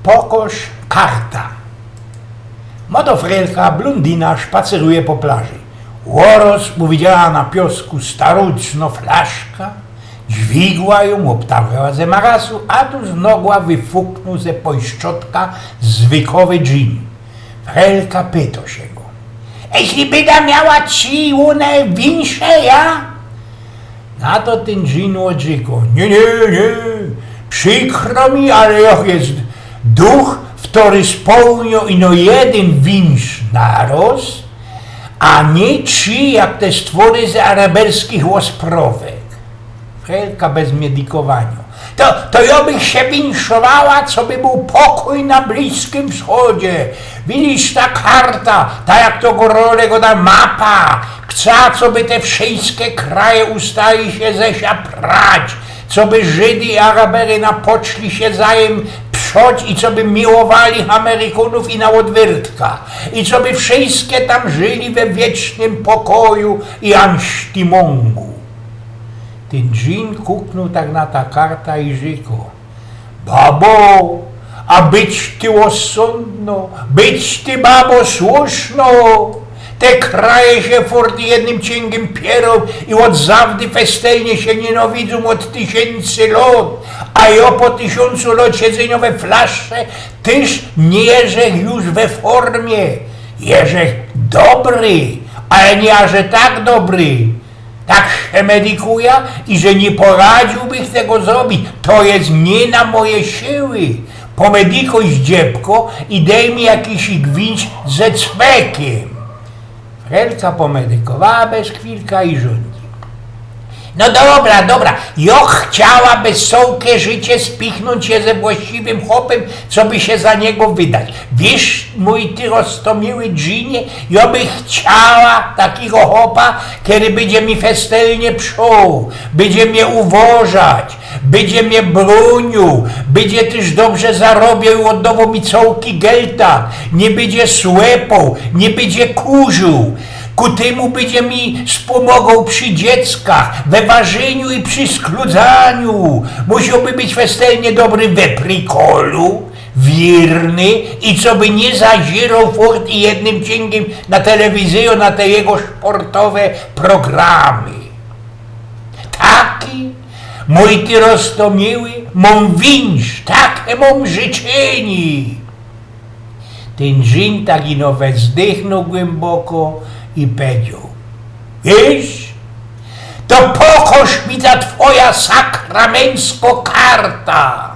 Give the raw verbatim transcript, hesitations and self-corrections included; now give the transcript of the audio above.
Pokosz karta. Młodo Frelka, blōndina, szpaceruje po plaży. Ôroz uwidziała na piosku staruczno flaszka, dźwigła jōm, ôbtarła ze marasu, a tu z nogła wyfuknōł ze pojszczotka zwykowy dżin. Frelka pyto sie go: „Jeźli byda miała trzi łōne winszeja?” Na to tyn dżin ôdrzyknōł: „Niy, niy, niy, przikro mi, ale jŏch je duch, ftory spełniŏ ino jedyn winsz naroz, a niy trzi jak te stwory z arabelskich ôsprŏwek”. Frelka bez medikowaniŏ: „To, to jŏ bych sie winszowała, coby bōł pokōj na Bliskim Wschodzie. Widzisz, ta karta, ta jak to gorole goda mapa, chca, coby te wszyjske kraje ustali sie ze sia prać, coby Żydy i Arabele napoczli sie wzajym przoć i coby miłowali Amerikōnōw i na ôdwyrtka, i coby wszyjske tam żyli we wiecznym pokoju i ansztimōngu”. Tyn dżin kuknōł tak na ta karta i rzyko: „Babo, a być ty ôzsōndno, być ty, babo, słusznŏ. Te kraje sie fort jednym ciyngiym pierōm i ôd zawdy festelnie sie niynawidzōm ôd tysiyncy lŏt, a jŏ po tysiyncu lŏt siedzynio we flaszce tyż niy jeżech już we formie. Jeżech dobry, ale niy aże tak dobry. Tak sie medikuja, iże niy poradziłbych tego zrobić. To je niy na moje siły. Pomedikuj, zdziebko, i dej mi jakiś gwinć ze cwekiym”. Frelka pomedikowała bez chwilka i rzōndzi: „No dobra, dobra, jŏ chciała bez cołke życie spichnōńć sie ze właściwym chopym, coby sie za niego wydać. Wiysz, mōj ty roztōmiły dżinie, jŏ bych chciała takigo chopa, kery bydzie mi festelnie przoł, bydzie mie uwożać, bydzie mie brōniōł, bydzie tyż dobrze zarŏbioł i ôddŏwoł mi cołki gelta, niy bydzie słepōł, niy bydzie kurzōł. Ku tymu bydzie mi spōmogoł przi dzieckach, we warzyniu i przi skludzaniu. Musiołby być festelnie dobry we prikolu, wiyrny i coby niy zaziroł fort i jednym ciyngiym na telewizyjŏ, na te jego szportowe programy. Taki, mōj ty roztōmiły, mōm winsz, take mōm życzyni”. Tyn dżin tak ino wezdychnōł głymboko i pedzioł: „Wiysz, to pokosz mi ta twoja sakramenckŏ karta”.